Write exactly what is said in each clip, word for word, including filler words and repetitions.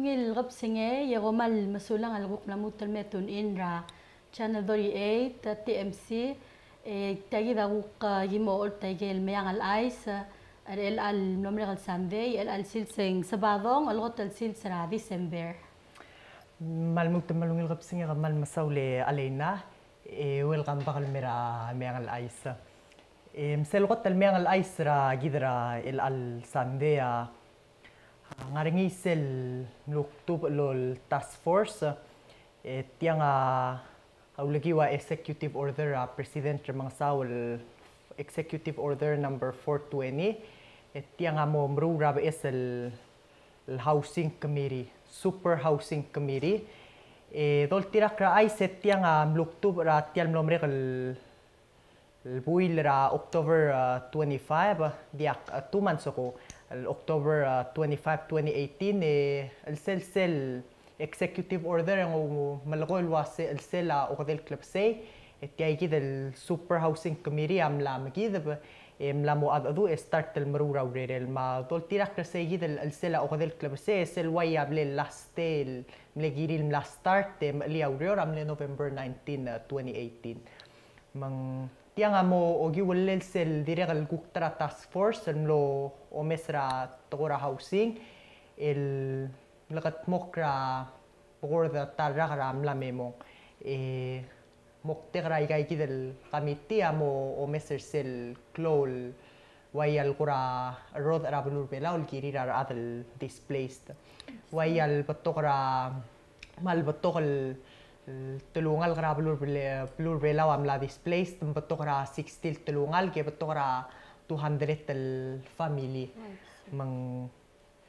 Ungil kebesengei, e kom kmal mesulang el kuk mla lmuut el me tune in er a Channel thirty-eight, T M C, e tia kid a kuk, e, ki mo ocholt aike el meang el chais, e, er chelecha el mlo merek el Sunday, chelecha el sils e ng Sabadong, el kot el sils er a December. Me lmuut me a ungil kebesengei, e kmal mesaul e Aleina, e welcome back el mer a meang el chais. E, me sel kot el meang el chais er kid er chelecha el Sunday a, a ngar er ngii sel mlo kutubech el task force, e tiang a, a ulekiu a executive order er a President Remengesau el executive order number four twenty, e tiang a mo meruul er a beches el el Housing Committee, Super Housing Committee. E doltirakl er a chais e tiang a mlo kutubech er tia el mlo merek el, el buil er a October, a, twenty-five, diak, a, two months ago, el October, a, twenty-five, twenty eighteen, e el sel, sel executive order e ng melekoi el uase el sel a okedei el klebesei, e tia kid el Super Housing Committee a mla mekideb, e mla mo cheldecheduch e start el meruul er a urerel. Me a doltirakl er sei kid el, el sel a okedei el klebesei, e sel uai a mle last day el mle kirir el mla start, e mechelii a ureor a mle November nineteen, a, twenty eighteen. Me ng tiang a mo okiu el sel dirrek el kuk ta er a task force el mlo omes er a tekoi er a housing, el mlekedmokl er a bekord ta el rak er a mla me mong. E moktek er aika kid el committee a mo omes er sel klou el uai el kora rodech er a beluu er a Belau el kirir a rechad el displaced. Uai el betok er a, kmal betok el, el telungalek er a beluu er a Bele-, beluu er a Belau a mla displaced, me betok er a sixty el telungalek, e betok er a two hundred el family. Me ng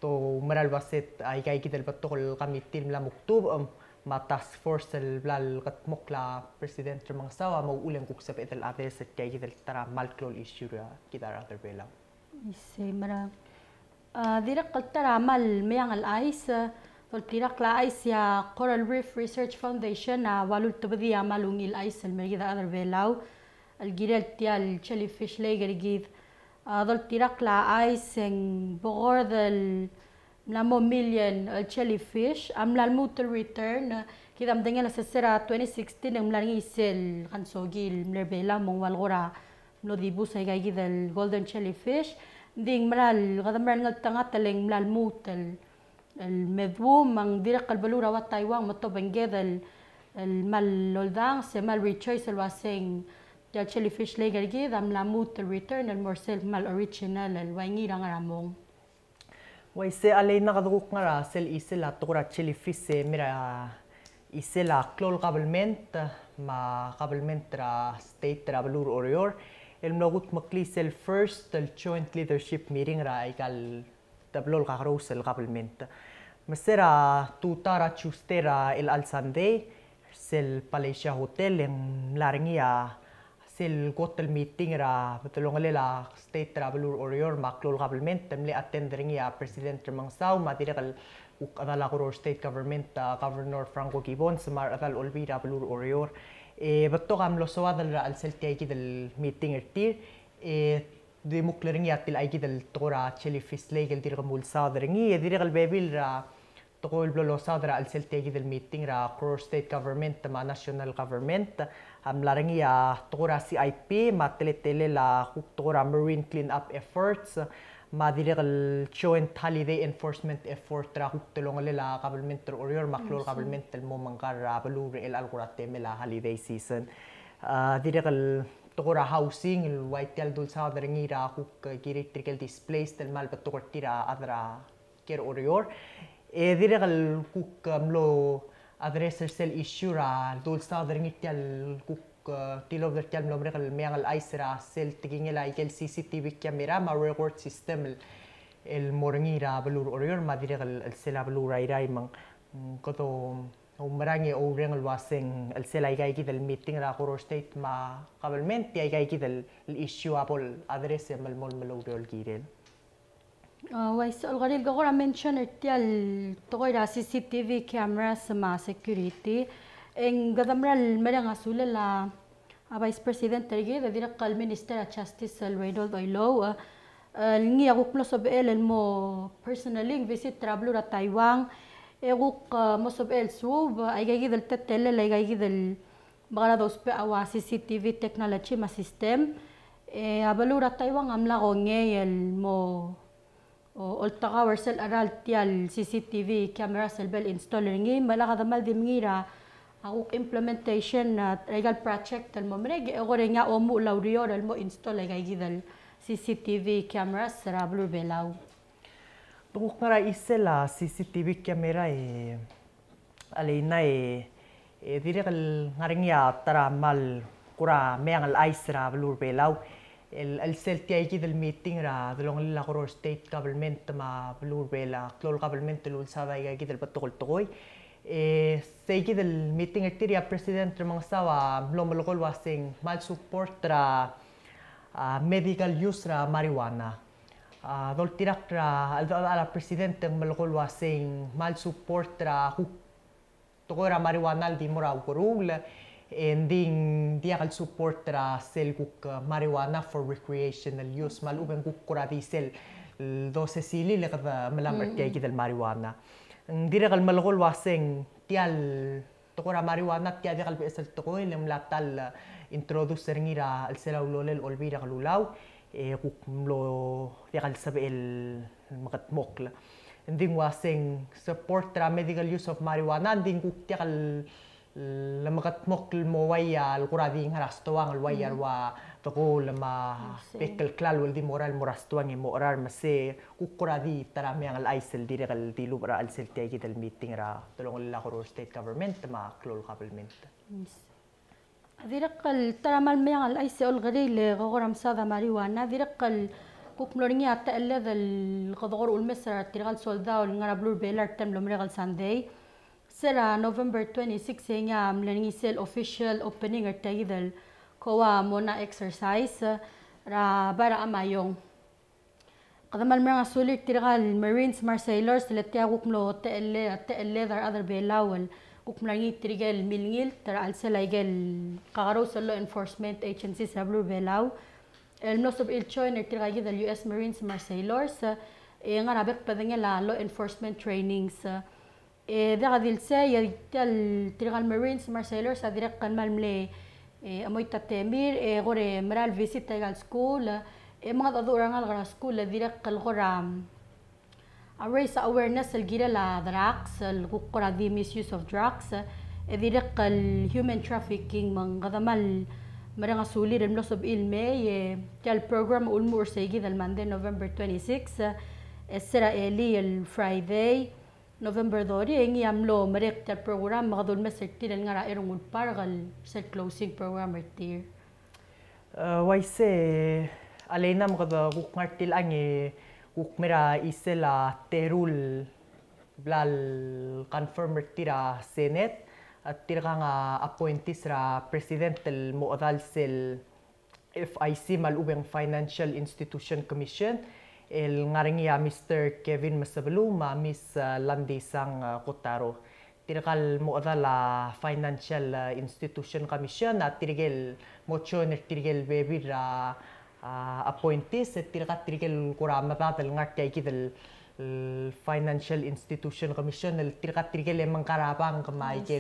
te oumera el uase aika kid el betok el committee el mla mo kutubech, me a task force el bla lekedmokl a President Remengesau a mo uchul e ng kuk sebeched el address er tia kid el ta er a kmal klou el issue er kid a rechad er a Belau. Isei, mera. A, dirrek el ta er a kmal meang el chais, doltirakl a chais e a Coral Reef Research Foundation a ua lultebedii a kmal ungil chais el mer kid a rechad er a Belau el kirel tia el jellyfish lake er kid. A, doltirakl a chais e ng bekord el mla mo million el jellyfish a mla lmuut el return. Kid a medengei el sel er a twenty sixteen e ng mla er ngii sel kangsoki el mle er a Belau me ng ua le kora mlo dibus aika kid el golden jellyfish. Ng di ng mera el kede mera el ngeltengat e le ng mla lmuut el el me dmu, me ng dirrek el beluu er a ua Taiwan me te obengked el, el kmal oldanges e kmal rejoice el uase ng tia el jellyfish lake er kid a mla lmuut el return el mo er sel kmal original el ua ngii er a ngar er a mong. Uaisei, Aleina, kede kuk ngar er sel chisel a tekoi er a jellyfish e mei er a chisel a klou el kabelment me a kabelment er a state er a beluu er a Oreor el mlo kudmeklii sel first el joint leadership meeting er aika el teblo el kakerous el kabelment. Me se er a tutau er a Tuesday er a chelecha el Sunday, sel Palasia Hotel, e ng mla er ngii a sel kot el meeting er a bedelongelel a state er a beluu er a Oreor me a klou el kabelment, e mle attend er ngii a President Remengesau, me a dirrek el kuk chedal a Koror State Government, a Governor Franco Gibbons, me a rechedal olbiil er a beluu er a Oreor. E betok a mlo soad er a chelsel tia kid el meeting er tir, e dimukl er ngii a tilecha kid el tekoi er a jellyfish lake el dirk mulsaod er ngii, e dirrek el bebil er a tekoi el blo losaod er a chelsel tia kid el meeting er a Koror State Government me a National Government, a mla er ngii a tekoi er a C I P, me a teletelel a kuk tekoi er a marine clean up efforts, me a dirrek el joint holiday enforcement effort er a kuk delongelel a kabelment er a Oreor me a klou el kabelment el mo mengkar er a beluu er chelecha el kora temel a holiday season. A dirrek el tekoi er a housing el ua tia el dulsaod er ngii er a kuk, e, kirir tirke el displaced el kmal betok er tir a chad er a ker er a Oreor. E dirrek el kuk, e, mlo address er sel issue er a dulsaod er ngii tia el kuk, e, tilobed er tia el mlo merek el meang el chais er a sel tekingel aike el C C T V camera me a record system el, el mo er ngii er a beluu er a Oreor me a dirrek el, el sel a beluu er a Irrai me ng, mm, kede oumerang e oureng el uaseng el sel aika kid el meeting er a Koror State me a kabelment, tia aika kid el issue a bo el address e melemolem el oureor el kirel. A, uaisei, Olkeriil, ke kora mention er tia el tekoi er a C C T V cameras me a security, e ng kede mera el mereng a sulel a a Vice President er kid, e dirrek el Minister er a Justice el Raynold Oilouch, e, el ngii a kuk mlo sebechel el mo personally visit er a beluu er a Taiwan, E kuk, e, mo sebechel el suub, e, aika kid el teletelel aika kid el mekera dousbech a ua C C T V technology me a system. E a beluu er a Taiwan a mla kongei el mo, o, oltekau er sel cheral tia el C C T V cameras el bo el install er ngii, me a kede mal di mengiil er a, a kuk implementation, a, er aika el project el mo merek, e kora ngii a omuchel a ureor el mo install aika kid el C C T V cameras er a beluu er a Belau. Te kuk ngar er a chisel a C C T V camera e, a Leina e, e dirrek el ngar er ngii a ta er a mal kora meang el chais er a beluu er a Belau. El, el sel tia kid el meeting er a delongelel a Koror State Government me a beluu er a Belau, klou el government el ulsaod aika kid el betok el tekoi. E sei kid el meeting er tir e a President Remengesau a mlo melekoi el ua se ng mal support er a, a, medical use er a marijuana. A, doltirakl er a, a, a President e ng melekoi el ua se ng mal support er a kuk tekoi er a marijuana el di mo er a ukeruul, e ng di ng diak el support er a sel kuk, e, marijuana for recreational use, me a lechub e ng kuk kora di sel, e, dosesilil e kede melamech er tia kid el marijuana. Ng dirrek el melekoi el ua se ng tia el tekoi er a marijuana tia diak el beches el tekoi, le ng mla ta el, e, introduce er ngii er a chelsel a ulolel Olbiil er a Kelulau, e kuk mlo diak el sebechel el mekedmokl. Ng di ng ua se ng support er a medical use of marijuana, ng di ng kuk diak el, el mekedmokl el mo uaia el kora di ngar er a stoang el uaia el ua dekool me a bek el klalo el di mo er a, el mo er a stoang e mo cherar, me se kuk kora di ta er a meang el chais el dirrek el dilubech er a chelsel tia kid el meeting er a delongelel a Koror State Government me a klou el government. Dirrek el ta er a mal meang el chais e olekeriil e ke kora mesaod a marijuana, dirrek el kuk mlo er ngii a techelled el kede kora ulemes er tirka el soldau el ngar er a beluu er a Belau er tia el mlo merek el Sunday. Se er a November twenty-six e ngii a mle er ngii sel official opening er tia kid el COA Mona exercise er a bai er a Amaiong. Kede mal mereng a sulir tirka el Marines me a re sailors, le tia kuk mlo techelle-, techelled a rechad er a Belau el kuk mla er ngii tirke el milengilt er a chelsel aike el kakerous el law enforcement agencies er a beluu er a Belau el mlo sebechir el join er tirka kid el U S Marines me a re sailors, e ngar er a bek el bedengel a law enforcement trainings. E diak di le sei, e tia el tirka el Marines me a re sailors a dirrek el kmal mle, e, chemoit a temir, e kora mera el visit aika el skuul, e mengedecheduch er a rengalek er a skuul, e dirrek el kora, a raise awareness el kirel a drugs, el kuk kora di misuse of drugs, e dirrek el human trafficking, me ng kede mal mereng a sulir el mlo sebechir el mei, e tia el program a ulemuchel er sei kid el Monday, November twenty-six, e se er a elii el Friday, November thirty, e ngii a mlo merek tia el program, me kede ulemes er tir el ngar er a Ernguul Park el sel closing program er tir. E, uaisei, a Leina, me kede kuk ngar er tiang e kuk mei er a chisel a teru el bla el confirm er tir a Senate, a tirkang a appointees er a President el mo chedal sel F I C me a lechub e ng Financial Institution Commission, el ngar er ngii a Mister Kevin Mesebeluu me a Miss, e, Landisang, e, Kotaro. Tirka el mo chedal a Financial, e, Institution Commission, a tirke el mo join er tirke el bebil er a, a, appointees, e tirka tirke el kora medad el ngar er tia kid el el Financial Institution Commission, el tirka tirke el mengkar a bank me aike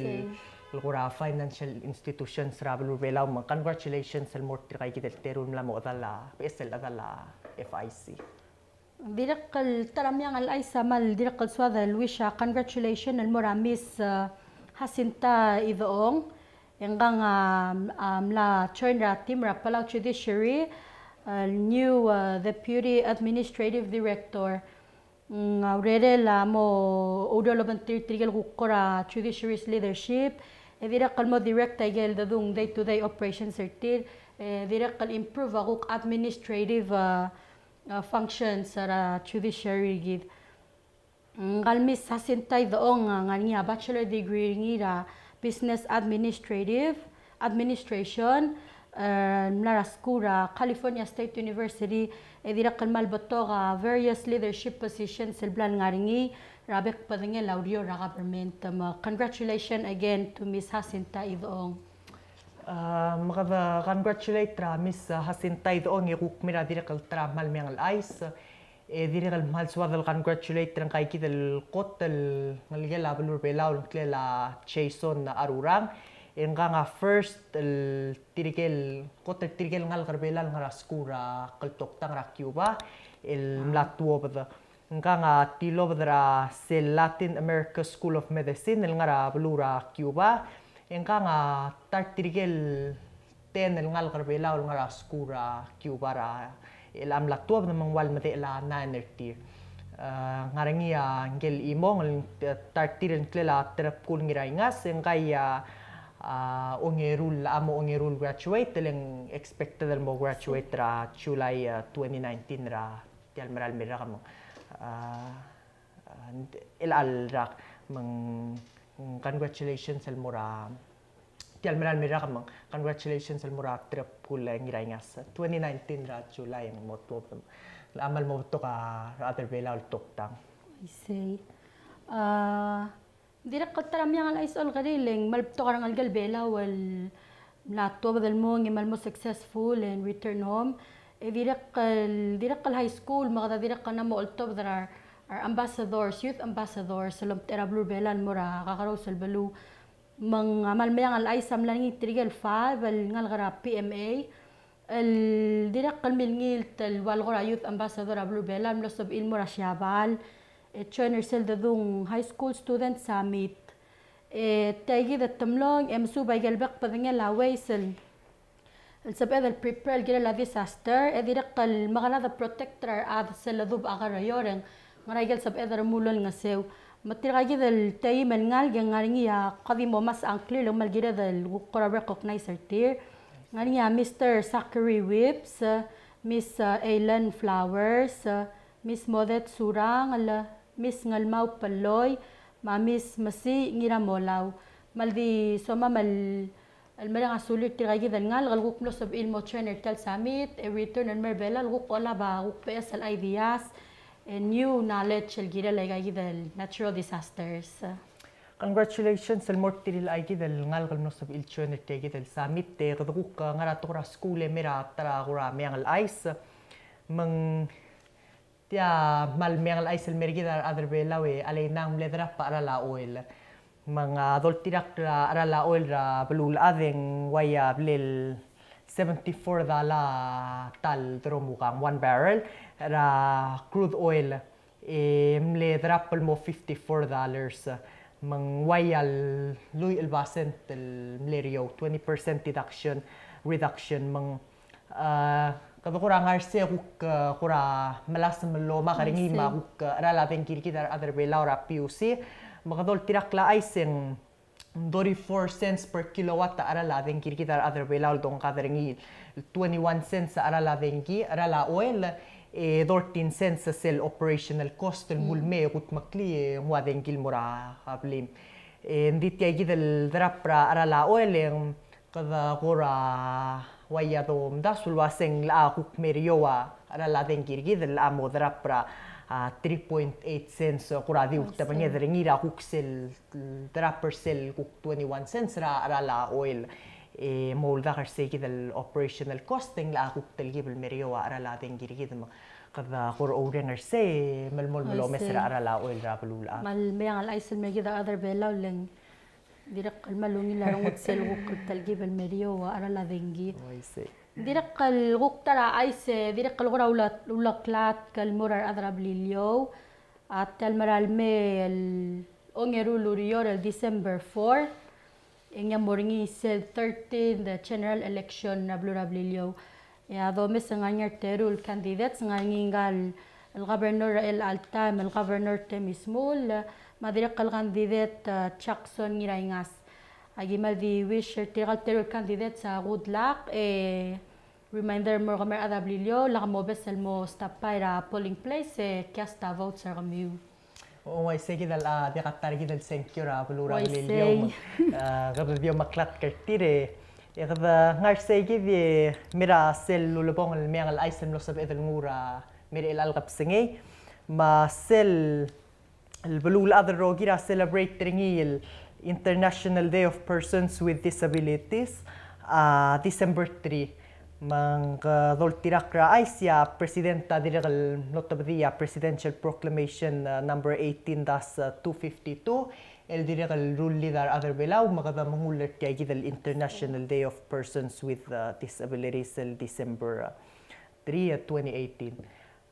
el kora financial institutions er a beluu er a Belau, me ng congratulations el mo er tirka kid el teru el mla mo chedal a, beches el chedal a F I C. Dirrek el ta er a meang el chais a mal dirrek el soad el wish a congratulation el mo er a Miss, eh, Jacinta Idechong, e ngkang a, a mla join er a team er a Palau Judiciary, el new, eh, Deputy Administrative Director. Mm, a urerel a mo oureor el obengterir tirke el kuk kora judiciary's leadership, e dirrek el mo direct aike el dedung day-to-day operations er tir, e dirrek el improve a kuk administrative, eh, eh, functions er a judiciary er kid. Mm, ngka el Miss Jacinta Idechong a ngar er ngii a bachelor degree er ngii er a business administrative, administration, eh, el mla er a skuul er a California State University, e dirrek el kmal betok a various leadership positions el bla lengar er ngii er a bek el bedengel a ureor er a government. Me congratulations again to Miss Jacinta Idechong. Ah, me kede congratulate er a Miss Jacinta Idechong e kuk mei er a dirrek el ta er a kmal meang el chais. E dirrek el kmal soad el congratulate er ngkaikid el kot el ngelekel a beluu er a Belau el ngklel a Jason Arurang. E ngkang a first el tirke el kot el tirke el ngalek er a Belau el ngar er a skuul er a kltoktang er a Cuba el mla tuobed. Ngkang a tilobed er a sel Latin America School of Medicine el ngar er a beluu er a Cuba. E ngkang a ta er tirke el ten el ngalek er a Belau el ngar er a skuul er a Cuba er a el mla tuobed me ng ua el medechel a nine er tir. E, ngar er ngii a ngike el chimong el ta er tir el ngklel a Terebkul Ngiraingas, e ngkai a, a, ongeru el, a mo ongeru el graduate, el ng expected el mo graduate er a July, a, twenty nineteen er a tia el mera el me el rak me ng, a, a, el, el rak me ng, congratulations el mo er a tia el mera el me el rak me ng, congratulations el mo er a Terebkul Ngiraingas. Twenty nineteen er a July e ng mo tuobed. A kmal mo betok a rechad er a Belau el toktang. Isei. A, dirrek el ta er a Meang el Chais a olekerii e le ng kmal betok a rengelekel a Belau el mla tuobed el mong e kmal mo successful e ng return home. E dirrek el, dirrek el high school me kede dirrek el mo oltobed er a re ambassadors, youth ambassadors el omtechei er a beluu er a Belau el mo er a kakerous el beluu. Me ng a kmal Meang el Chais a mla er ngii tirke el five el ngalek er a P M A el dirrek el milengilt el ua el kora youth ambassador er a beluu er a Belau el mlo sebechir el mo er a Siabal e join er sel Dedung High School Student Summit. E tia kid a temlong e mesuub a ikel bek el bedengel a ways el el sebeched el prepare el kirel a disaster, e dirrek el mekerang e protect er a rechad sel ledubech a kerreor e ng ngera ikel sebeched el remuul el ngeseu. Me tirka kid el teim el ngalek e ng ngar er ngii a kede mo mes a ngklir el kmal kired el kuk kora recognize er tir. Ng ngar er ngii a Mister Zachary Whipps, Miss, uh, Aileen Flowers, uh, Miss Modet Surangel, Miss Ngelmau Pelloi, me a Miss Mesiich Ngiramolau. Me a ldi somam el el mereng a sulir tirka kid el ngalek el kuk mlo sebechir el mo join er tia el summit, e return el mer a Belau el kuk olab a kuk beches el ideas, e new knowledge el kirel aika kid el natural disasters. Congratulations el mo er tir el aika kid el ngalek el mlo sebechir el join er tia kid el summit, e kede kuk ngar er a tekoi er a skuul e mer a ta er a kora Meang el Chais. Me ng Tia kmal meang el chais el mer kid a rechad er Belau e a China a mle drop a cheral a oil. Me ng doltirakl a cheral a oil er a beluulechad e ng uai a blal seventy-four dollar ta el dromukang, one barrel, er a crude oil. E mle drop el mo fifty-four dollars. Me ng uai a lluich el basent el mle er eou, twenty percent deduction, reduction. Me ng A, kede kora ngar er sei e kuk, a, kora melasem el omak er ngii me a kuk, a, cheral a dengki er kid a rechad er Belau er a P U C. Me kede oltirakl a chais e ng thirty-four cents per kilowatt a cheral a dengki er kid a rechad er Belau el dongkad er ngii. Twenty-one cents a cheral a dengki, cheral a oil, e thirteen cents sel operational cost el mle mei e kutmeklii e nguu a dengki el mo er a blim. E ng di tia kid el drop er a cheral a oil e ng Kede kora uai a domdasu el uaseng locha kuk mer eou a cheral a dengki er kid el locha mo drop er a, a, three point eight cents, kora di ultebenged er ngii er a kuk sel drop er sel kuk twenty-one cents er a cheral a oil. E mo uldak er sei kid el operational cost e ng locha kuk telkib el mer eou a cheral a dengki er kid me kede kora oureng er sei e melemolem el omes er a cheral a oil er a beluulechad. Me a lmeang el chais el mer kid a rechad er Belau el ng Dirrek el kmal ungil a rengud sel kuk telkib el mer eou a cheral a dengki. Uaisei. Dirrek el kuk ta er a chais e dirrek el kora ula, uleklatk el mo er a rechad er a Beliliou. A tia el mera el mei el ongeru el ureor el December four. E ng mo er ngii sel thirteenth general election er a beluu er a Beliliou. E a domes e ng ngar er ngii a teru el candidates, ng ngar er ngii ngka el governor er a elecha el taem el Governor Temmy Shmull, me a dirrek el candidate, a, Jackson Ngiraingas. Aki kmal di wish er tirka el teru el candidates a good luck, e reminder el mo er kemiu a rechad er a Beliliou, lak mobes el mo stop by er a polling place, e cast a votes er kemiu. Uaisei kid a, a, diak a ta er kid el sengkio er a beluu er a Beliliou. Uaisei. A, kede di omeklatk er tir e, e kede ngar sei kid e mei er a sel ulebongel el meang el chais el mlo sebeched el nguu er a mei er chelecha el kebesengei. Me a sel, el beluulechad el rokir a celebrate er ngii el International Day of Persons with Disabilities, a, December three. Me ng doltirakl er a chais e a President a dirrek el mlo tebedii a Presidential Proclamation, uh, number eighteen dash two fifty-two, el dirrek el rullii a rechad er a Belau me kede mengull er tia kid el International Day of Persons with, uh, Disabilities el December, uh, three, uh, twenty eighteen.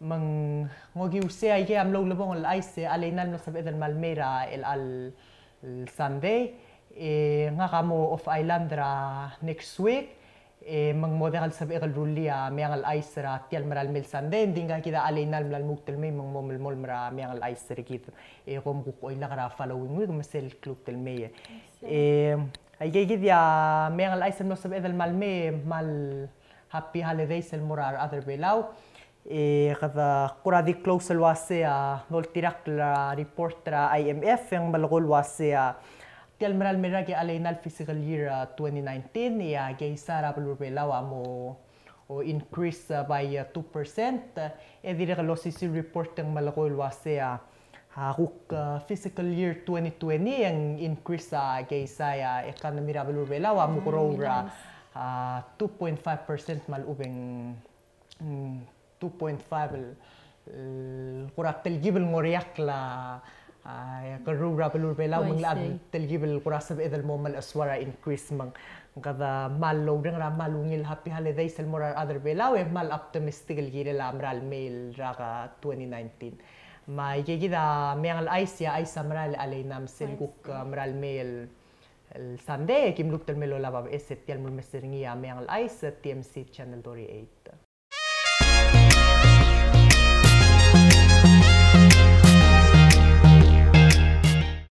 Me ng okiu sei, aike a mlo ulebongel el chais e a Leinal a mlo sebeched el mei er a chelecha el Sunday, e ngak a mo off island er a next week, e me ng mo diak el sebechek el rullii a Meang el Chais er tia el mera el mei el Sunday, ng di ngka kid a Leinal a mla lmuut el mei me ng mo melemolem er a Meang el Chais er kid. E kom kuk oilak er a following week me sel kluk el mei. E aike kid a Meang el Chais el mlo sebeched el mei, me a happy holidays el mo er a rechad er a Belau. E kede kora di close el uasei a doltirakl er a report er a I M F e ng melekoi el uasei a tia el mera el mei er a Leinal fiscal year, uh, twenty nineteen, e a keizai er a beluu er a Belau a mo, o, increase, uh, by, uh, two percent, uh, e dirrek el osisiu el report e ng melekoi el uasei a, uh, kuk, uh, fiscal year twenty twenty e ng increase a keizai a economy er a beluu er a Belau a mo grow er a, uh, two point five percent me a lechub e ng mm, two point five el, el kora telkib el ngoriakl a, a, kerruul er a beluu er a Belau, me ng locha telkib el kora sebeched el mo melechesuar a increase. Me ng kede kmal oureng er a kmal ungil happy holidays el mo er a rechad er a Belau, e kmal optimistic el kirel a mera el mei er a twenty nineteen. Me aike kid a Meang el Chais, e a chais a mera el Leinal me sel kuk, a, mera el mei el, el Sunday, e kim lmuut el mei el olab a beches e tia el mlo mes er ngii a Meang el Chais, T M C Channel thirty-eight.